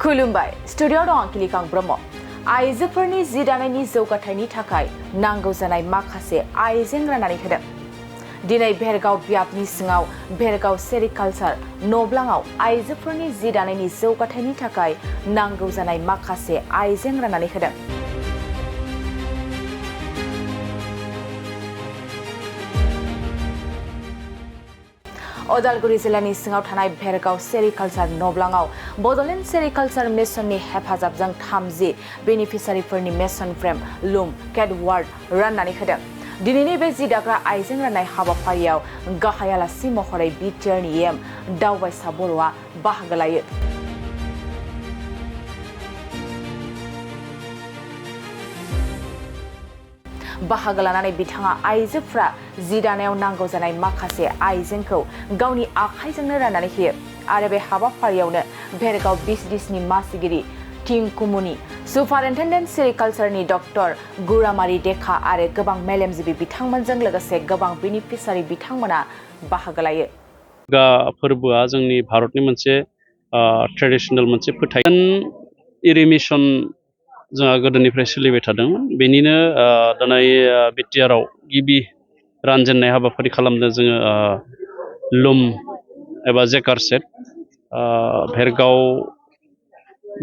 खुलुमबाय स्टुडियोआव दं आंखिलिकां ब्रह्म आइजोफोरनि जि दानायनि जौगाथायनि थाखाय नांगौ जानाय माखासे आइजें राननानै होदों। दिनै भेरगाव बियाबनि सिङाव भेरगाव सेरिकालचार नब्लाङाव आइजोफोरनि जि दानायनि जौगाथायनि थाखाय नांगौ जानाय माखासे आइजें राननानै होदों। अदालगुरि जिल्लानि सिङाव थानाय भेरगाव सेरिकालचार नब्लाङाव बड'लेण्ड सेरिकालचार मिशननि हेफाजाबजों 30 बेनिफिसारिफोरनि मेसन फ्रेम लुम केटवार्क राननानै होदों। दिनैनि बे जि दाग्रा आइजें राननाय हाबाफारियाव गाहाय आलासि महरै बिटिआरनि एम दावबायसा बर'आ बाहागो लायो। बाहागो लानानै बिथाङा आइजोफ्रा जि दानायाव नांगौ जानाय माखासे आइजेंखौ गावनि आखाइजोंनो राननानै होयो आरो बे हाबाफारियावनो भेरगाव बिसडिसनि मासिगिरि टिंकुमुनि सुपारिनटेन्डेन्ट सेरिकालचारनि डक्टर गुरामारि देखा आरो गोबां मेलेमजिबि बिथांमोनजों लोगोसे गोबां बेनिफिसारि बिथांमोना बाहागो लायो। फोरबोआ जोंनि भारतनि मोनसे ट्रेडिशनेल मोनसे फोथायनाय इरिमिशन जोंहा गोदोनिफ्राय सोलिबाय थादोंमोन। बेनिनो दिनै बिटिआरआव गिबि रानजेननाय हाबाफारि खालामदों जोङो लुम एबा जेकार सेट भेरगाव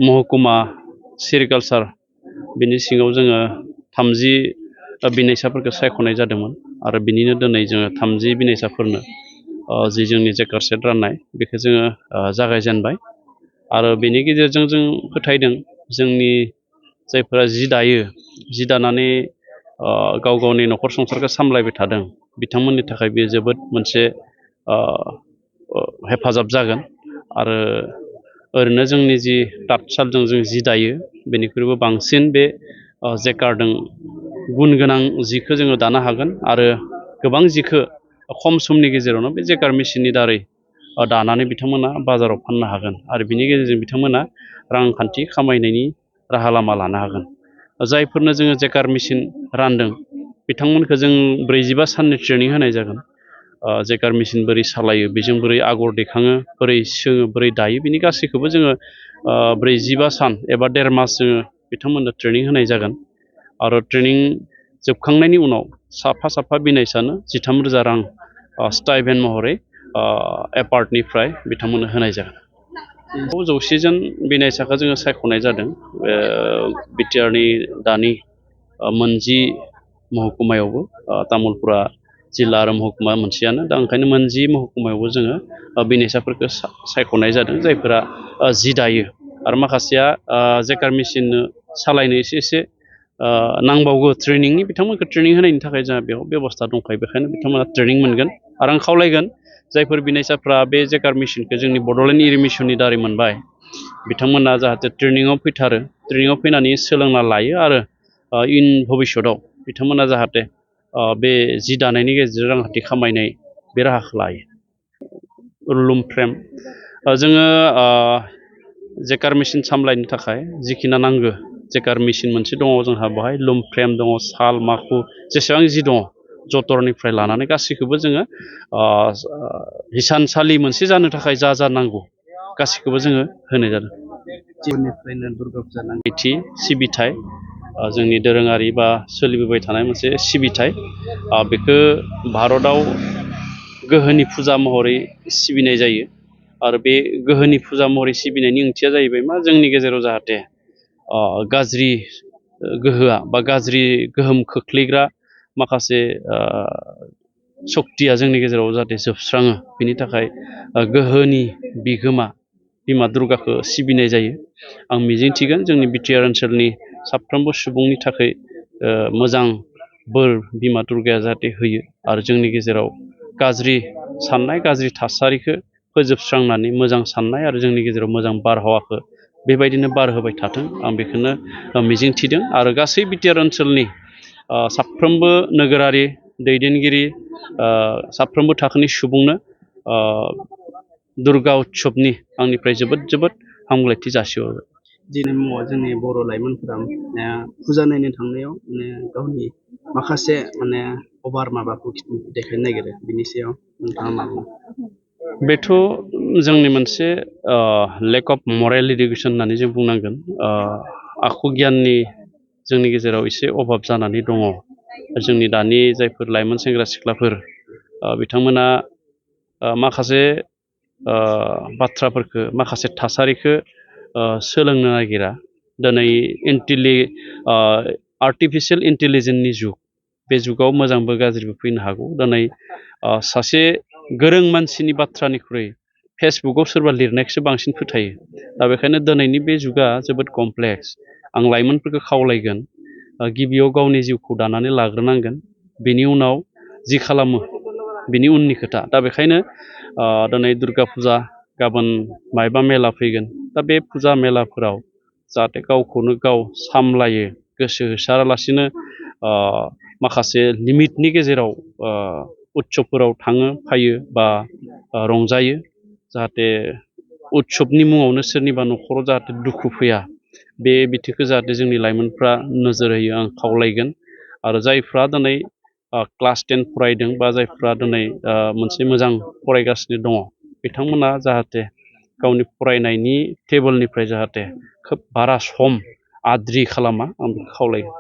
महकुमा सेरिकालचार बिनि सिङाव जोङो 30 बिनायसाफोरखौ सायख'नाय जादोंमोन आरो बिनिनो दिनै जोङो 30 बिनायसाफोरनो जि जोंनि जेकार सेट राननाय बेखौ जोङो जागायजेनबाय आरो बेनि गेजेरजों जों फोथायदों जोंनि जायफोरा जि दायो जि दानानै गाव गावनि न'खर संसारखौ सामलायबाय थादों बिथांमोननि थाखाय बे जोबोद मोनसे हेफाजाब जागोन आरो ओरैनो जोंनि जि तातसालजों जों जि दायो बेनिख्रुइबो बांसिन बे जेकारजों गुन गोनां जिखौ जोङो दानो हागोन आरो गोबां जिखौ खम समनि गेजेरावनो बे जेकार मेसिननि दारै दानानै बिथांमोना बाजाराव फाननो हागोन आरो बिनि गेजेरजों बिथांमोना रांखान्थि खामायनायनि राहा लामा लानो हागोन। जायफोरनो जोङो जेकार मेसिन रानदों बिथांमोनखौ जों 45 साननि ट्रेनिं होनाय जागोन। जेकार मेसिन बोरै सालायो बेजों बोरै आगर दैखाङो बोरै सोङो बोरै दायो बिनि गासैखौबो जोङो 45 सान एबा 1.5 मास जोङो बिथांमोननो ट्रेनिं होनाय जागोन आरो ट्रेनिं जोबखांनायनि उनाव साफा बिनायसानो 13,000 रां स्टाइपेन्ड महरै एपार्टनिफ्राय बिथांमोननो होनाय जागोन। 100 जन बिनायसाखौ जोङो सायख'नाय जादों बिटिआरनि दानि मोनजि महकुमायावबो तामुलपुरा जिल्ला आरो महकुमा मोनसेयानो दा ओंखायनो मोनजि महकुमायावबो जोङो बिनायसाफोरखौ सायख'नाय जादों जायफोरा जि दायो आरो माखासेया जेकार मेसिन सालायनो एसे नांबावगौ ट्रेनिंनि बिथांमोनखौ ट्रेनिं होनायनि थाखाय जोंहा बेयाव बेबस्था दंखायो बेखायनो बिथांमोना ट्रेनिं मोनगोन आरो आं खावलायगोन जायफोर बिनायसाफ्रा बे जेकार मेसिनखौ जोंनि बड'लेण्ड इरिमिशननि दारै मोनबाय बिथांमोना जाहाथे ट्रेनिङाव फैथारो ट्रेनिङाव फैनानै सोलोंना लायो आरो इन भबिष्यतआव बिथांमोना जाहाथे बे जि दानायनि गेजेरजों रांखान्थि खामायनाय बे राहाखौ लायो। लुम फ्रेम जोङो जेकार मेसिन सामलायनो थाखाय जिखिना नांगौ जेकार मेसिन मोनसे दङ जोंहा बेवहाय लुम फ्रेम दङ साल माखु जेसेबां जि दङ जतरनिफ्राय लानानै गासैखौबो जोङो हिसानसालि मोनसे जानो थाखाय जा नांगौ गासैखौबो जोङो होनाय जादों। जिउनिफ्रायनो दुर्गा फुजा नैथि सिबिथाय जोंनि दोरोङारि बा सोलिबोबाय थानाय मोनसे सिबिथाय बेखौ भारतआव गोहोनि फुजा महरै सिबिनाय जायो आरो बे गोहोनि फुजा महरै सिबिनायनि ओंथिया जाहैबाय मा जोंनि गेजेराव जाहाथे गाज्रि गोहोआ बा गाज्रि गोहोम खोख्लैग्रा माखासे सक्तिया जोंनि गेजेराव जाहाथे जोबस्राङो बिनि थाखाय गोहोनि बिगोमा बिमा दुर्गाखौ सिबिनाय जायो। आं मिजिंथिगोन जोंनि बिटिआर ओनसोलनि साफ्रोमबो सुबुंनि थाखाय मोजां बोर बिमा दुर्गाया जाहाथे होयो आरो जोंनि गेजेराव गाज्रि साननाय गाज्रि थासारिखौ फोजोबस्रांनानै मोजां साननाय आरो जोंनि गेजेराव मोजां बारहावाखौ बेबायदिनो बार होबाय थाथों आं बेखौनो मिजिंथिदों आरो गासै बिटिआर ओनसोलनि साफ्रोमबो नोगोरारि दैदेनगिरि साफ्रोमबो थाखोनि सुबुंनो दुर्गा उत्सबनि आंनिफ्राय जोबोद हामलायथि जासिहरबाय। दिनै मुङाव जोंनि बर' लाइमोनफोरा फुजा नायनो थांनायाव गावनि माखासे अभार माबाखौ देखायनो नागिरो बिनि सायाव नोंथाङा मा बुङो? बेथ' जोंनि मोनसे लेक अफ मरेल इडुकेसन होननानै जों बुंनांगोन। आखु गियाननि जोंनि गेजेराव एसे अभाब जानानै दङ। जोंनि दानि जायफोर लाइमोन सेंग्रा सिख्लाफोर बिथांमोना माखासे बाथ्राफोरखौ माखासे थासारिखौ सोलोंनो नागिरा। दिनै आर्टिफिसियेल इन्टेलिजेन्सनि जुग, बे जुगाव मोजांबो गाज्रिबो फैनो हागौ। दिनै सासे गोरों मानसिनि बाथ्रानिख्रुइ फेसबुकआव सोरबा लिरनायखौसो बांसिन फोथायो। दा बेखायनो दिनैनि बे जुगा जोबोद कमप्लेक्स। आं लाइमोनफोरखौ खावलायगोन, गिबियाव गावनि जिउखौ दानानै लाग्रोनांगोन, बेनि उनाव जि खालामो बिनि उननि खोथा। दा बेखायनो दिनै दुर्गा फुजा, गाबोन मायबा मेला फैगोन। दा बे फुजा मेलाफोराव जाहाथे गावखौनो गाव सामलायो, गोसो होसारालासिनो माखासे लिमिटनि गेजेराव उत्सबफोराव थाङो फायो बा रंजायो। जाहाथे उत्सबनि मुङावनो सोरनिबा न'खराव जाहाथे दुखु फैया, बे बिथिंखौ जाहाथे जोंनि लाइमोनफ्रा नोजोर होयो आं खावलायगोन। आरो जायफ्रा दिनै क्लास 10 फरायदों बा जायफ्रा दिनै मोनसे मोजां फरायगासिनो दङ, बिथांमोना जाहाथे गावनि फरायनायनि टेबोलनिफ्राय जाहाथे खोब बारा सम आद्रि खालामा, आं बेखौ खावलायो।